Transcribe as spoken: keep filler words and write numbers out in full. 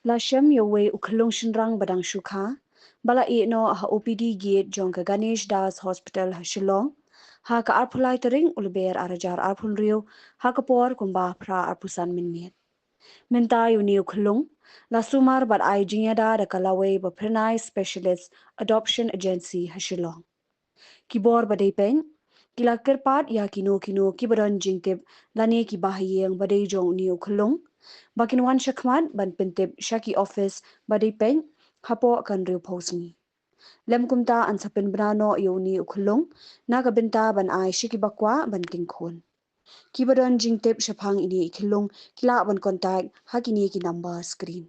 La shem ïa uwei u khyllung shynrang ba dang shu kha ba la ïeh noh ha O P D gate jong ka Ganesh Das Hospital ha Shillong ha ka arphew lai tarik u Lber ar hajar arphew hynriew ha ka por kumba phra arphew san minit. Mynta ïa une u khyllung la sumar bad ai jingïada da ka lawei ba Pranay Specialist Adoption Agency ha Shillong. Ki bor ba dei peit ki la kyrpad ïa kino kino kiba don jingtip lane ki bahaïing ba dei jong une u khyllung ba kin wan shakhmat ban pyntip sha ki ophis ba dei peit hapoh ka hynriewphew sngi. Lym kumta yn sa pynbna noh ïa une u khyllung na ka bynta ban ai sha kiba kwah ban tyngkhun. Kiba don jingtip shaphang ine i khyllung ki lah ban contact ha kine ki number screen.